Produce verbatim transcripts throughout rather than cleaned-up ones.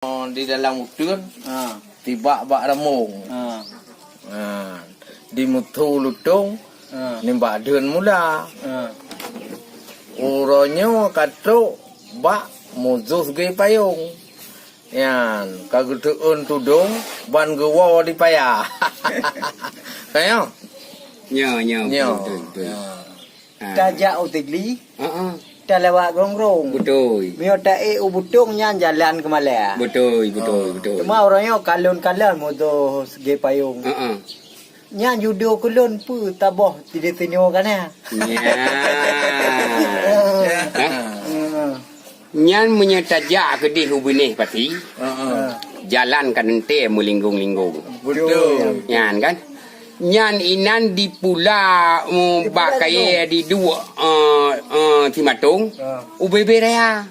di dalam uteuen, ha, tibak bak ramong. Ha. Ha, di Muthu Lutong, ha, nibak deuen mula. Ha. Uroe nyoe ka trok bak Muzôh Gé Payong. Nyan, ka geuteu'eun tudong ban geuwoe di paya. Ka nyoe? Nyoe, nyoe, nyoe, beutôi, beutôi, beutôi. Ha. Tajak u Tigli, heeh, talewat Grong-Grong. Beutôi. Meunyoe taék u Butong nyan jalan Keumala. Beutôi, beutôi, oh, beutôi. Teuma uroe nyoe kalon-kalon Muzôh Gé Payong. Heeh. Nyan judo keu lôn peue taboh tideh sinyoe ka na. Nya. Hah? Heeh. Nyan meunyoe tajak keudeh u binéh pati, heeh, jalan ka teuntée meulinggong-linggong. Beutôi. Nyan kan? Nyan inan di pula, um, bak kayée di duek, eh, eh, Simatong, ha, u Bebe Raya.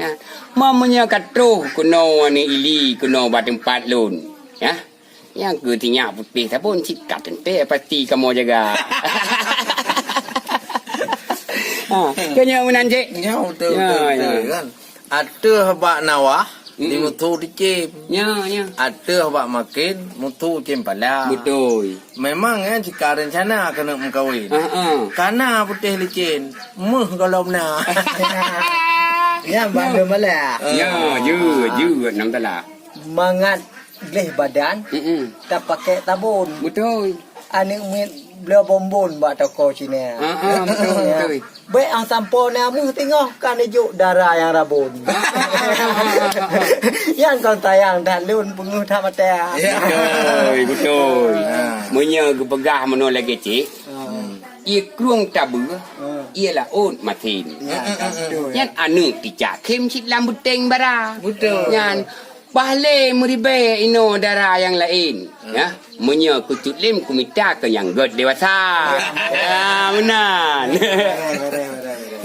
Nyan. Ma meunyoe ka troh keunoe Wan Ili, keunoe bak teumpat lôn. Ya. Nyang keu sinyak putéh sabon cit ka teuntée pasti kamoe jaga. Ha, keu nyoe meunan cit. Nyoe beutôi, ya, beutôi, ya, beutôi, kan. Ateueh bak Nawah, mm-mm, di Muthu Dicém. Ya, ya. Ateueh bak Maken, Muthu Cempala. Beutôi. Memang nyan cit ka reuncana keuneuk meukawen. Ha, ha. Kana putéh licén, meuh gohlom na. Nyan bandum malah. Ya, jeuet, jeuet, nam tala. Mangat gleh badan, mm-mm, tapakée sabon. Beutôi. Aneuk miet bloe bonbon bak toko Cina. Ah, ah, beutôi, ya, beutôi. Bék ang sampoe na meuh teungoh ka neujok dara nyang rabon. Ah, ah, ah, ah, ah, ah. Nyang kon sayang that lôn peungeuh that mata. Ya. Beutôi, beutôi. Ah. Meunyoe geupeugah meunoe lagée cit, ah, ié krueng tabeue, ah, ié laôt masin. Ya, beutôi. Nyan aneuk ticak khém cit lam beuténg bara. Beutôi. Nyan Bah lé meuribée inoe dara nyang laén, hmm, ya. Meunyoe keucut lém kumita keu nyang gét dewasa. Ya, meunan.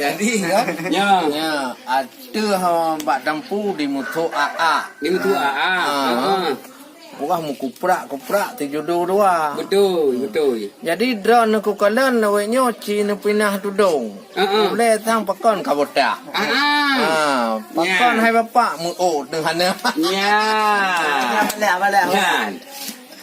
Jadi, kan? Ya. Ya, ateueh, ha, bak tampu di Muthu Aa. Di Muthu Aa. Ha. Ha. Wah, meukuprak-kuprak teujodoh dua. Beutôi, beutôi. Jadi, droeneuh kukalon awaknyoe ci neupinah tudong. Heeh. Ulée sang pakon ka botak. Ah, ah. Ha, pakon, ya, hai bapak meu'oh teuh hana. Ya. Balek, balek, balek. Nyan.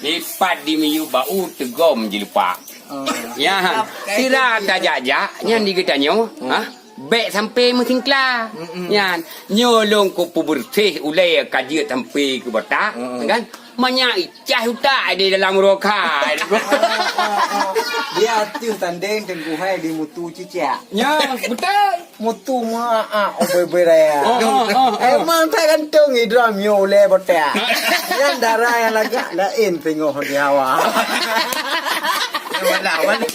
Lipat di miyueb bak u teugom jilupak. Oh. Ya. Sira tajak-jak, nyan di geutanyoe, hmm, ha? Bék sampai meusingkla. Mm-mm. Nyan, nyoe lôn kupeubeureuséh ulée ka jeuet sampai keu botak, mm-mm, kan? Manyak icah utak di dalam uroe kha. Di ateueh tandeng teungku hai di mutu cicak. Nya, beutôi. Mutu mak, ah, oh, bebe raya. Oh, oh, oh, oh. Eh, mang that gantong idrom nyoe ulée botak. Nyang dara nyang lagak laén teungoh di hawa. Mana, mana?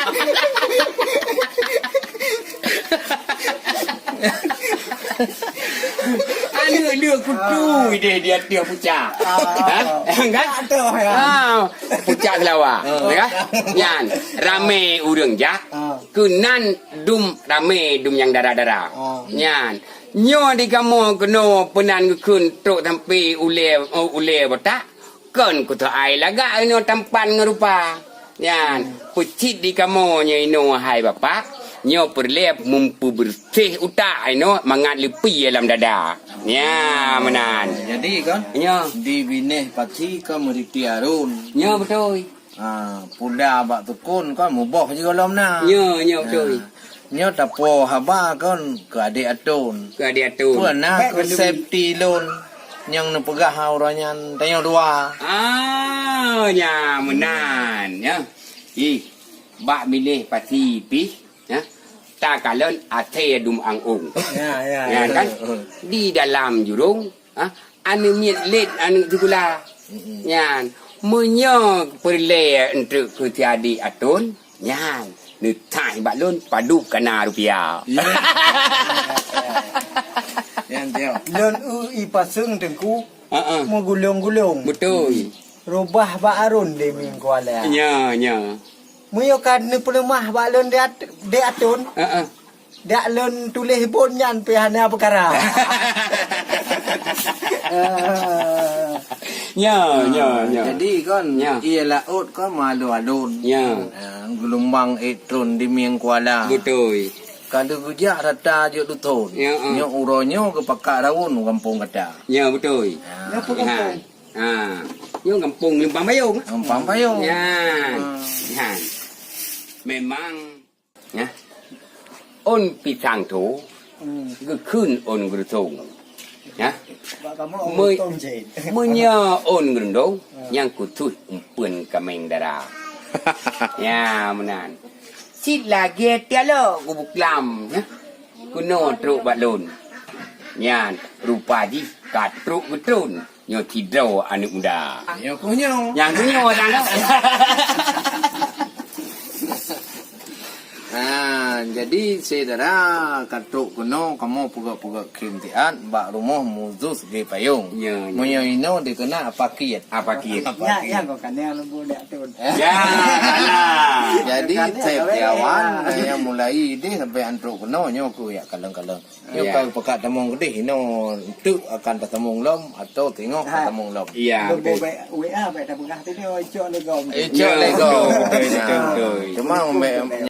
Aneuk-aneuk kutu ideh di ateueh pucak. Ah. Ha? Kan? Ateueh, ya. Ah, pucak Seulawa. Ah. Ya kan? Nyan, ramé ureueng jak. Ah. Keunan dum ramé dum nyang dara-dara. Ah. Nyan. Nyoe di kamoe keunoe peunan geukheun trok sampai ulée, ulée botak. Kon kutoh ai lagak inoe tampan ngon rupa. Nyan, peucit di kamoe nyoe inoe hai bapak, nyoe peureulée meupeubeureuséh utak inoe mangat leupie lam dada. Nya, meunan. Jadi, kon? Nya. Di binéh pati kon meuriti arôn. Nya, beutôi. Ha, puda bak tukon kon muboh jigohlom na. Nya, nya, beutôi. Ha. Nyoe tapo haba kon keu adék Atôn. Keu adék Atôn. Peue na keu safety lôn nyang neupeugah uroe nyan tanyoe dua. Ah, nya meunan, ya. Ih, bak binéh pati pih, ya. Takalon asée dum ang-ong. Ya, ya, ya, kan? Di dalam jurông, ha, aneuk miet lét aneuk sikula. Mm-mm. Nyan, meunyoe peureulée eunteuk keu si adék Atôn, nyan, neuthaih bak lôn padub kana rupiah. Ya. Nyan, tiok. Lôn eu i paseung teungku, heeh, meugulong-gulong. Beutôi. Rubah bak arôn di Mingkuala. Nya, nya. Meunyoe ka neupeuleumah bak lôn di at-, di Atôn. Heeh. Dak lôn tuléh bot nyan pih hana peukara. Nya, nya, nya. Jadi kon, nya, ié laôt kon meualôn-alôn. Nya. Ah, geulumbang ék tron di Mieng Kuala. Beutôi. Ka lheueh geujak rata jeuet duthon. Ya, ah. Nyoe uroe nyoe geupakat rawon u gampông gata. Ya, beutôi. Ah. Nyoe pun gampông. Ha. Nyoe gampông Leumpang Payong. Leumpang Payong. Ya. Ah. Nyan. Memang, ya. Ôn pisang tho, hmm, geukheun ôn geureusong. Ya. Bak kamoe Me-, ôn tom cit. Meunyoe ôn geurundong, ya, nyang khusos umpeuen kaméng dara. Ya, meunan. Cit lagèe tialok kubu klam, ya. Keunoe trok bak lôn. Nyan, rupa jih ka trok geutron. Nyoe sidroe aneuk muda. Nyoe keuh nyoe. Nyang keuh nyoe, nyang keuh. Ha, jadi syedara ka trok keunoe kamoe peugöt-peugöt kheun siat bak rumoh Muzus Gé Payong. Ya, ya. Meunyoe inoe dikeunak Apa Kiet. Apa Kiet. Apa Kiet. Ya, ya, kok kan yang lembu dak tu. Ya. Jadi, Septiawan, nyang mulai idéh sampai an trok keunoe, nyoe keuh jak kalon-kalon. Nyoe ka pakat tamong keudéh, inoe enteuk akan tatamong lom atau teungoh tatamong lom. Ya, betul. Baik, W A baik tapeugah tu nyoe, icok lé gom. Icok lé gom.